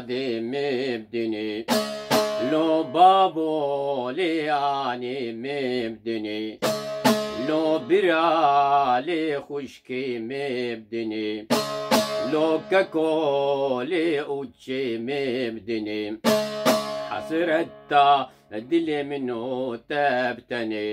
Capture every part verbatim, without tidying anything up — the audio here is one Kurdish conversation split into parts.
dê mê bidinê. Lo babo lê anê mê bidinê. Lo bira lê xwişkê mê bidinê. Lo keko lê ûçê mê bidinê. Hesreta dilê min û te bi tenê.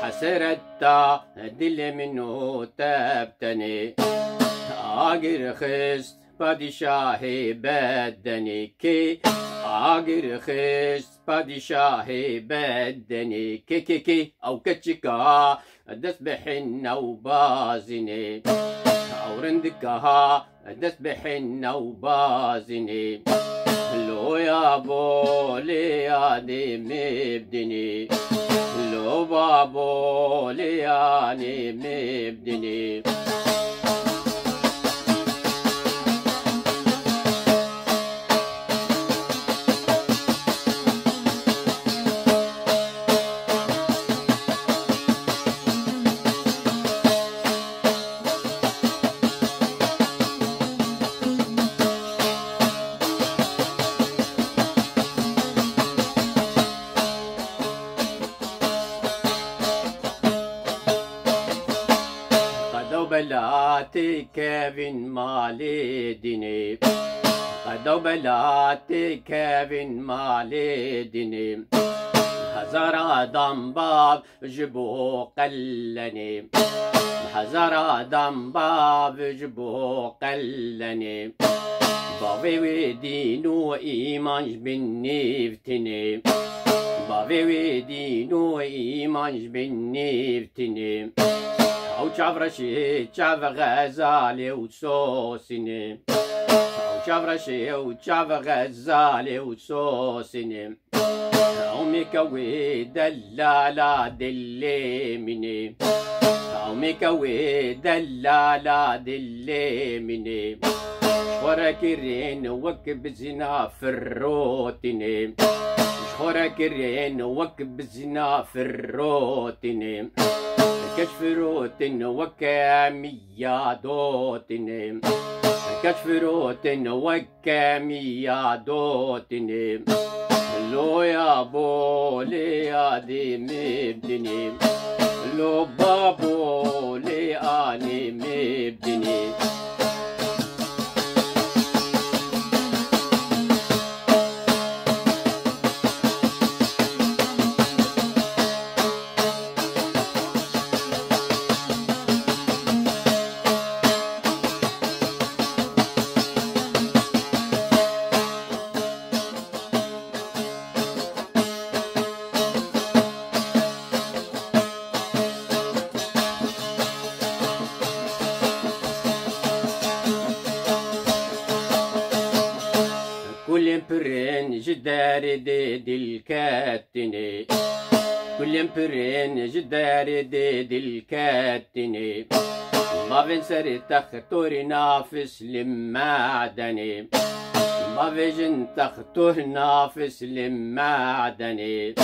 Hesreta dilê min û te bi tenê. Agir xist padîşahê bedenê kê. Agir xist padîşahê bedenê kê, kê, kê. Ew keçika dest bi hinna û bazinê. Ew rindika dest bi hinna û bazinê. Loya bolê ya dê mê bidinê. Lo ba bolê ya nê mê bidinê. Qeda û bela têkevin malê dinê. Qeda û bela têkevin malê dinê. Hezara dan bav ji bo qelenê. Hezara dan bav ji bo qelenê. Bavê wê dîn û îman ji bin nîv tinê. Bavê wê dîn û îman ji bin nîv tinê. Ew çavreşê çav xezalê û sosinê. Ew çavreşê û çav xezalê û sosinê. Ew mêke wê delala dilê min ê. Ew mêke wê delala dilê min ê. Ji xwe re kirin wek bizina firotinê. Ji xwe re kirin wek bizina firotinê. Keç firotin wek miya dotinê. Keç firotin wek kemiya dotinê. Loya bolê ya dê mê bidinê. Lo ba bolê anê mê bidinê. Kulên pirin ji derdê dil ketinê. Kulên pirin ji derdê dil ketinê. Bavên serê textorî nafis li medenê. Bavê jin textor nafis li medenê.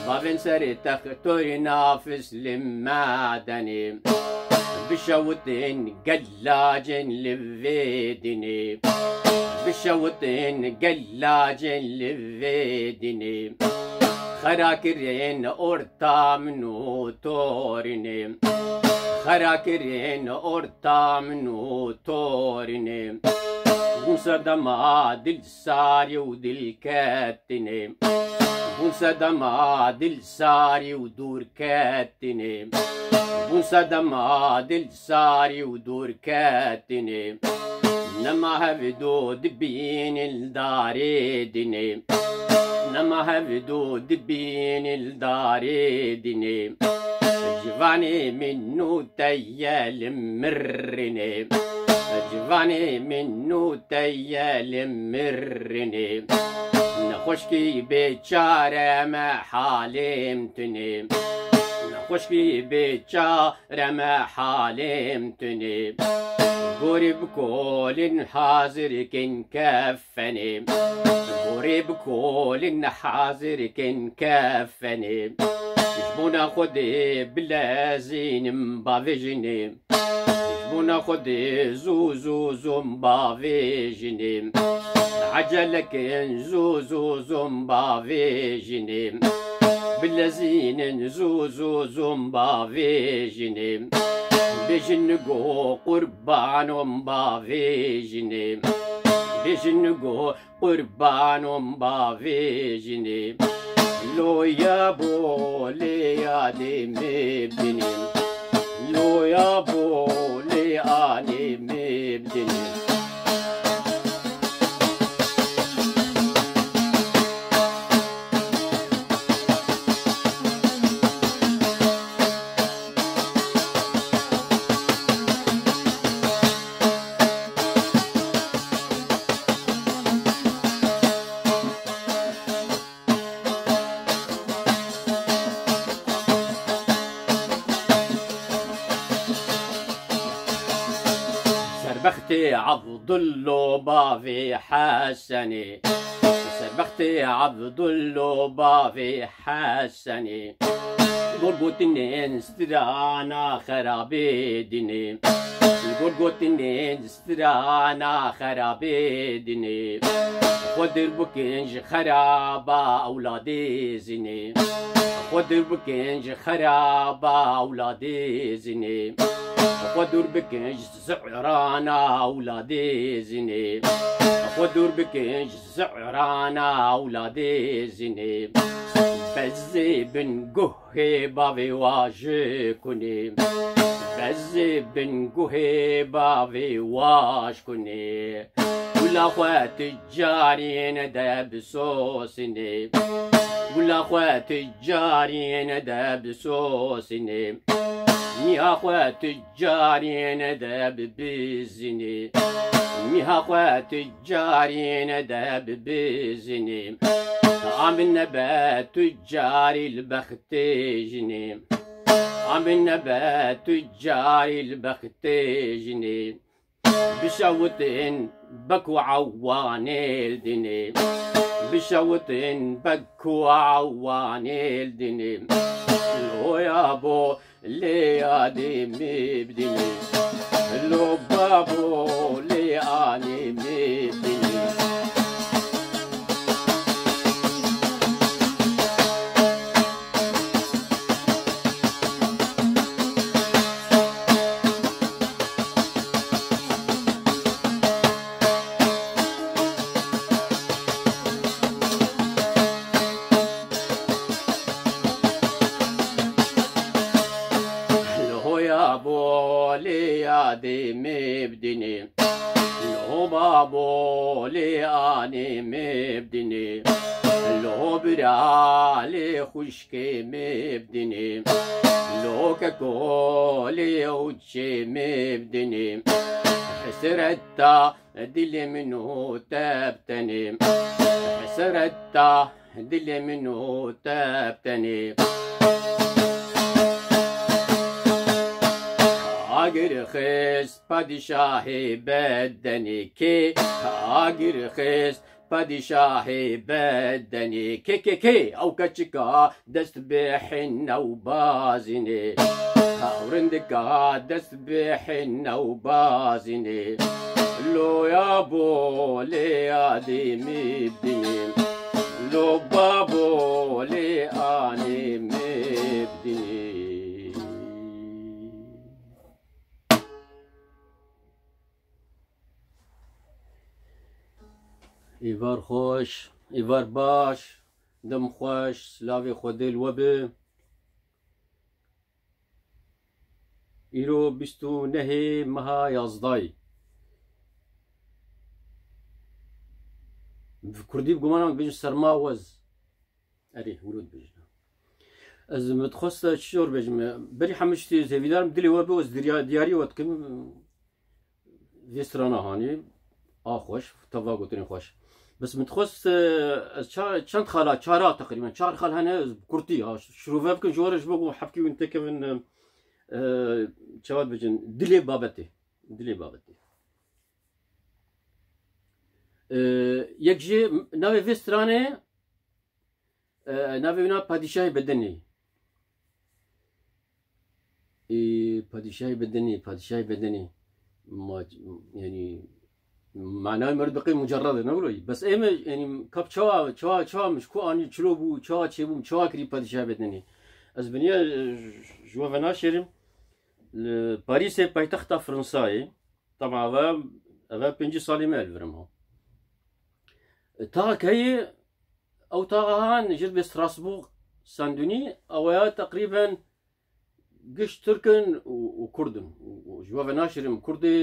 Bavên serê textorî nafis li medenê. Bişewitin gelacên li vê dinê. Bişewitin gelacên li vê dinê. Xera kirin orta min û torînê. Xera kirin orta min û torînê. Bûn sedema dil sarî û dil ketinê. Bûn sedema dil sarî û dûr ketinê. Bûn sedema dil sarî û dûr ketinê. Nema hevdo dibînin darê dinê. Nema hevdo dibînin darê dinê. Civanê min nû te ye li mirinê. Civanê min nû te ye li mirinê. Nexweşkî bê çare me halêm tunê. Nexweşkî bê çare me halêm tunê. Gorî bi kolin hazir kin kefenê. Gorî bi kolin hazir kin kefenê. Ji bona Xwedê bilezînim bavê jinê. Ji bona Xwedê zû zû zûm bavê jinê. Ecele kin zû zû zûmba vê jinê. Bilezînin zû zû zûmba vê jinê. Bêjin go qurbanom ba vê jinê. Bêjin go qurbanom ba vê jinê. Loya bo lê yadê me bidinê. Loya bo lê anê me bidinê. Serbextê Abdullo bavê Hesenê. Serbextê Abdullo bavê Hesenê. Gor gotinên strana xerabê dinê. Gor gotinên strana xerabê dinê. Xwe dûr bikin ji xeraba ewladê zinê. Xwe dûr bikin ji xeraba ewladê zinê. Xwe dûr bikin ji zirana ewladê zinê. Xwe dûr bikin ji zirana ewladê zinê. Bezê bin guh Hê bavê wa ji kunê, bezê bin guhê bavê wa ji kunê. Gula xwe tu carî nede bisosinê. Gula xwe tu carî nede bisosinê. Mîha xwe tu carî nede bibizinê. Mîha xwe tu carî nede bibizinê. Amin nebe tu carî li bext tê jinê. Amin nebe tu carî li bext tê jinê. Bişewitin bek û ewanê li dinê. Bişewitin bek û ewanê li dinê. Loya bo lê yadê me bidinê. Lo babo lê anê me bidinê. Li hoya bo lê yadê me bidinê. Li ho babo lê anê me bidinê. Li ho bira lê xwişkê me bidinê. Li ho keko lê ewçê me bidinê. Hesreta dilê min û te bi tenê. Hesreta dilê min û te bi tenê. Agir xist padîşahê bedenê kê. Agir xist padîşahê bedenê kê, kê, kê, ew keçika dest bi hîne û bazinê. Ew rindika dest bi hîne û bazinê. Loya bo lê yadê me bidinê. Lo babo lê anê me bidinê. Îvar xweş, îvar baş, dem xweş, silavê Xwedê li we be. Îro bîst û nehê meha yazdayê. Bi kurdî bi gumanan dibêjin serma wez. Erê, wilo dibêjin. Ez min dixwest çi jor bêjim. Berî hemû tiştî ez hêvîdar im dilê we be, ez dirya-, diyarî we dikim. Vê strana hanî, a xweş, teva gotinên xweş. Bes min dixwest, e, ez ça-, çend xala, çara teqrîben, çar xal hene, ez bi kurtî, ha, şirove bikin, ji we re ji bo ku hevkî win têkevin, e, e, çawa dibêjin, dilê babetê, dilê babetê. E, yek jê navê vê stranê, E, navê wina Padîşahê Bedenê. Ê, Padîşahê Bedenê, Padîşahê Bedenê. Ma, yanî, Manayê meriv bi qey mucerred e, ne wilo? Bes ê me, yanî, kap çawa, çawa, çawa min ji ku anî çilo bû, çawa çêbû, çawa kirî padîşah bêdinê. Ez biniye, e, ji we venaşêrim. Li Parîsê paytexta Fransayê, tama eve, eve pêncî salê me li vir ma. E, taxek heye, ew taxa han jir bê Strasbourg, Saint-Denis, ew ya teqrîben giş Tirk in û, û Kurd in. Û, û ji we venaşêrim, Kurdê,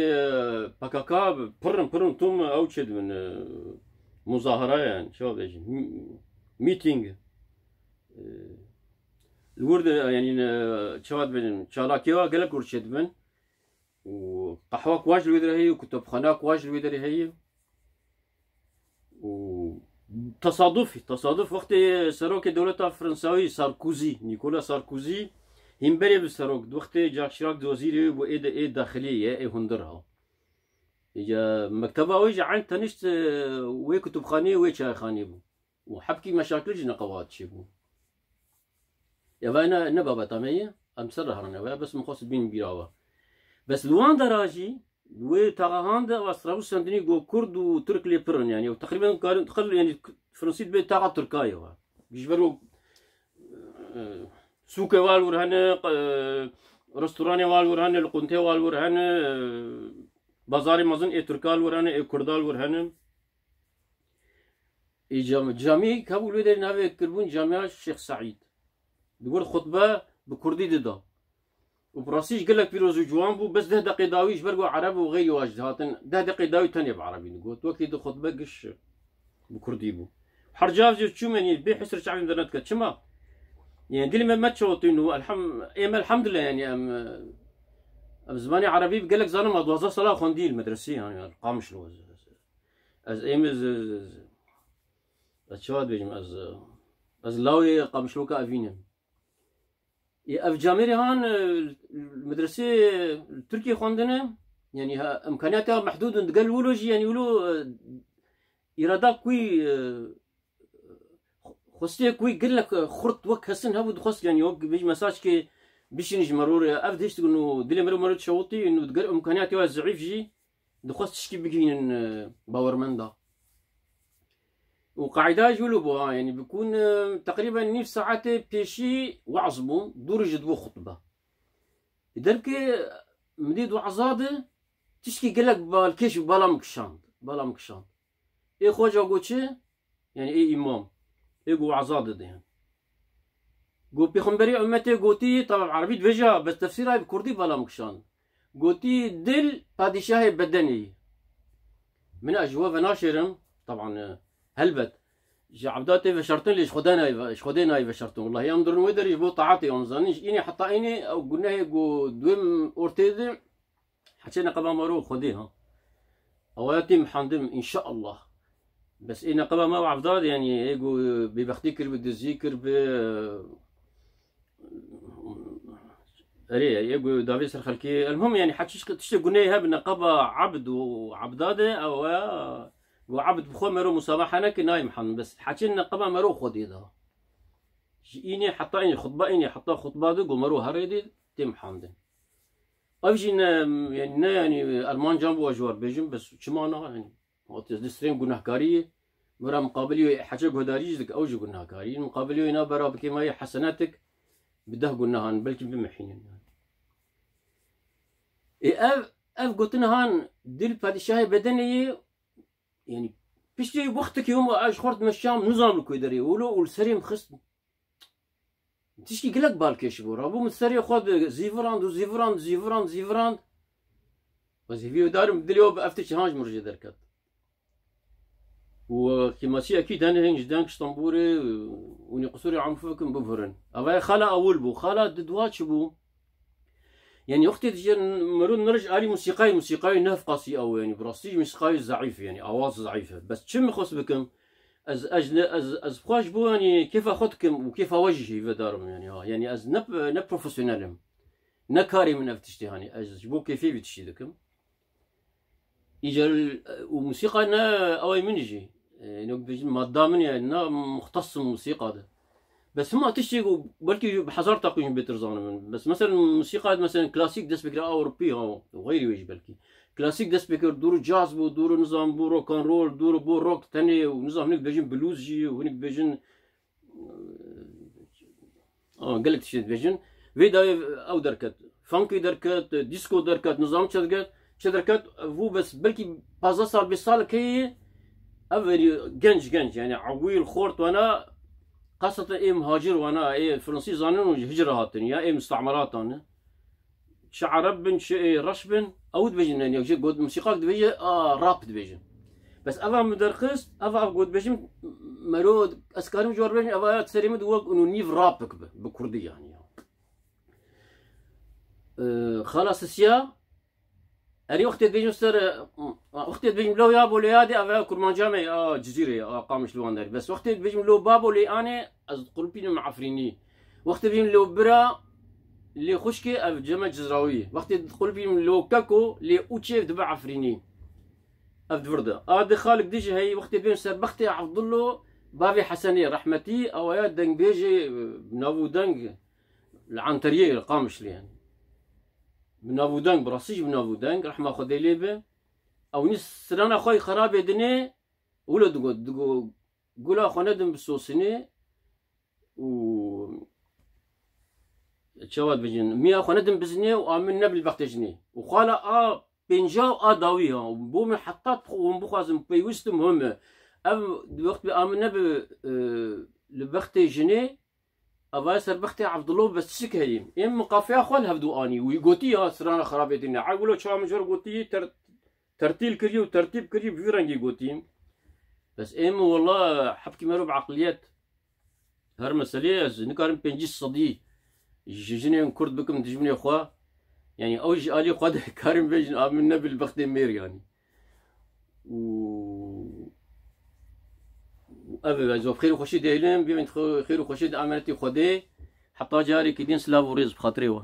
e, P K K pir in, pir in, tom ew çêdibin, e, muzahara, yanî, çawa bêjin, m-, mîtîng. E, li wir de, yanî, e, çawa dibêjin, çalakî wa gelek wir çêdibin. Û qehwa ku wa ji li wê derê heye û kutubxana ku wa ji li wê derê heye. Û tesaduf, tesaduf wextê serokê dewleta Fransawî Sarkozy, Nicolas Sarkozy, hîn berê bi serok, di wextê Jacques Chirac di wezîrê wê bû, ê de, ê daxiliyê ye, ê hundir ha. Ya mekteba wê jî eyn tenişt, e, wê kutubxaneyê, wê çayxaneyê bû. Û hebkî meşakil jî neqewa çêbû. Ya ve ne, ne babeta me ye, em ser re herin, ya ve bes min xwest bîn bîra we. Bes li wan dera jî, wê taxahan de, ev Strasbourg Saint-Denis go Kurd û Tirk lê pir in, yanî, ew teqrîben karin, qil, yanî, Fransî dibê taxa Tirkaye we. Ji ber o, e, sûkê wa li wir hene, e, restoranê wa li wir hene, li quntê wa li wir hene, e, bazarê mezin ê Tirka li wir hene, ê Kurda li wir hene. Ê cam-, camî kabûl wê derê navê kirbûn Camiya Şêx Seîd. Di wir xutbe bi kurdî dida. Û bi rastî jî gelek pîroz û ciwan bû, bes deh deqê dawî ji ber ku ereb û xeyrî wa jî dihatin, deh deqê dawî tenê bi erebî digot. Wekî di xutbe giş bi kurdî bû. Her cav jî çûm, yanî bê hisr çavên dernedike. Çima? Yanî dilê me me çewtîn û elhem-, ê me elhamdulillah, yanî em, em zimanê erebî bi gelek zanim, ma duwazdeh sala xwendî li medresî, yanî Qamişlo. Ez êm ez, ez, ez, ez çawa dibêjim, ez, ez lawê Qamişloka evînim. Ê, ev camêrê han, e, medresê Tirkiyê xwendine, yanî ha, imkaniyata mehdûd in, digel wilo jî, yanî wilo, e, îrada ku, e, xwestiye ku gelek, e, xurt wek kesin hebû dixwest, yanî wek bêjî mesajkê bişînî ji meror, e, ev dihişt û dilê meror meror çewtî û digel imkaniyatê wa zîf jî, dixwest tişkî bigihînin, e, bawermenda. Û qaîda jî wilo bû, ha, yanî bikûn, e, teqrîben nîv saetê pêşî we'z bû, dûrî ji dibû xutbe. Derkê min dît we'za de tişkî gelek balkêş û bala min kişand, bala min kişand. Ê xweca got çi? Yanî ê îmam. Ê got we'za dide yan. Got pêxemberê ummetê gotî, tamam, erebî dibêje, bes tefsîra bi kurdî bela min kişand. Gotî, dil padîşahê bedenê ye. Min ez ji we venaşêrim, taban, e, helbet. Ji ebda tê veşartin lê ji Xwedê nayê ve-, ji Xwedê nayê veşartin. Wellahî em dirin wê derê ji bo taetê wan zanin. Ji înê heta înê ew gunehê ku di wê ortê de Heçê neqeba mero Xwedê ha. Awaya tê mihandim, înşeallah. Bes ê neqeba me û evdad, yanî, ê ku bêbextî kir bi, dizî kir bi, erê, ê ku davê ser xelkê. Elmuhim, yanî, heçî tiştê gunehê hebe neqeba ebd û ebdadê, awaya ku ebd bi xwe mero musamaha neke, nayê mihandim. Bes heçê neqeba mero Xwedê da. Ji înê heta înê, xutba înê heta xutba de ku mero herê de tê mihandin. Ev jî ne, ne, yanî, ermancan bû ez ji we bêjim, bes çima na, yanî, hatiye di strên gunehkarî ye. Mira muqabilî wê heçê guhdarî jî dike, ew jî gunehkarî ye. Muqabilî wê na bera bikê me yê hesenetik bi deh gunehan, belkî bimihînin, yanî. Ê ev, ev gotin han dil padîşahê bedenê ye, yanî, piştî wextekî hûn ez ji xwe re dimeşiyam, nizam li ku derê wilo û li serê min xist. Tişkî gelek balkêş bû. Rabû min serê xwe bi zîvirand û zîvirand, zîvirand, zîvirand. Ez hêvî wê darim, dilê we bi ev tişt han ji min re jê derket. Û qîmetî ekî denê hên ji deng Stenbolê û nê qisûrê amfû bikin, bibirin. Eva ye xala ewil bû. Xala di dua çi bû? Yanî wextê dijî mero nirij alî musîqayê, musîqayê nefqasî ew, yanî bi rastî jî musîqayê zeîf, yanî awaz zeîf e. Bes çi min xwest bikim? Ez, ez ne, ez, ez xwe ji bo, yanî, kêfa xwe dikim û kêfa we jî hîvê darim, yanî, ha. Yanî ez ne, ne profesyonel im. Ne karê min ev tiştê, hanî ez ji bo kêfê vî tiştî dikim. Îcar, û musîqa ne ew ê min jî. E, ne bêjin madda min ye, ne muxtes im musîqa de. Bes hima tiştê ku belkî bi hezar taqîn bêtir zanim. Bes mesela musîqa, mesela klasîk dest bigire, Ewropî ha, û xeyrî wê jî belkî. klasîk dest pê kir, dûr caz bû, dûr nizam bû rock and roll, dûr bû rock tenê û nizam hinek dibêjin blues jî û hinek dibêjin, e, a, gelek tiştê dibêjin. Vê dayê ew derket. Funkî derket, disco derket, nizam çi derket, çi derket, bû bes belkî pazdeh sal, bîst sal heye, ev verî genc, genc, yani ewîl xort wana, xaseten ê muhacir wana, ê Fransî zanin û ji hicra hatin ya, ê mustameratan e. Çi Ereb bin, çi ê reş bin, ew dibêjin, yani, ji got, musîqak dibêje, a, rap dibêjin. Bes eva min derxist, eva, ev got dibêjim, mero, ez karim ji we re bêjim, eva ya serê min di wek û nîv rapik bi, bi kurdî yani ya. E, xala Sisiya, erê wextê dibêjim ser, e, wextê dibêjim lo ya bo lê ya dê, eva ya kurmanca me, a, Cizîrê, a, Qamişlo wan derê. Bes wextê dibêjim lo babo lê anê, ez diqulpînim Efrînî. Wextê dibêjim lo bira, lê xwişkê, ev ceme Cizrawî. Wextê diqulpînim lo keko, lê ûçê dibe Efrînî. Ev di vir de. A di xalik dî jî heyî, wextê dibêjim ser bextê Evdullo, bavê Hesenê, rehmetî, ewa ya dengbêjê, e, navûdeng, li Anteriyê, li Qamişlê yani. Bi navûdeng, bi rastî jî bi navûdeng, rehma Xwedê lê be. Ew nî strana xwe yê xerabê dinê, wilo digot, digot, gula xwe nedin bi sosinê û çawa dibêjin, miya xwe nedin bizinê û a min nebil bextê jinê. Û xala a pênca û a dawî ha, û bo min heta hûn bixwazin, peywistim hûn me. Ev wext bi a min nebi, e, li bextê jinê, Ava ser bextê Evdilo bes çi kerîm? Êm min qafeya xwe li hevdû anî. Wî gotî ya strana xerabê dinê. Ay wilo çawa min jor gotî, ter-, tertîl kirî û tertîb kirî bi vî rengî gotî. Bes êm wela hebkî mero bi eqliyet. Her meselê ez nikarim pêncî sedî ji jinên kurd bikim dijminê xwe. Yani ew ji alî xwe de karim bêjin a min nebil bextê mêr yani. û, û ev e, ez bi xêr û xweşî dêlim, bînin xwe-, xêr û xweşî di emanetî Xwedê. Heta carekî din silav û rêz bi xatirê we.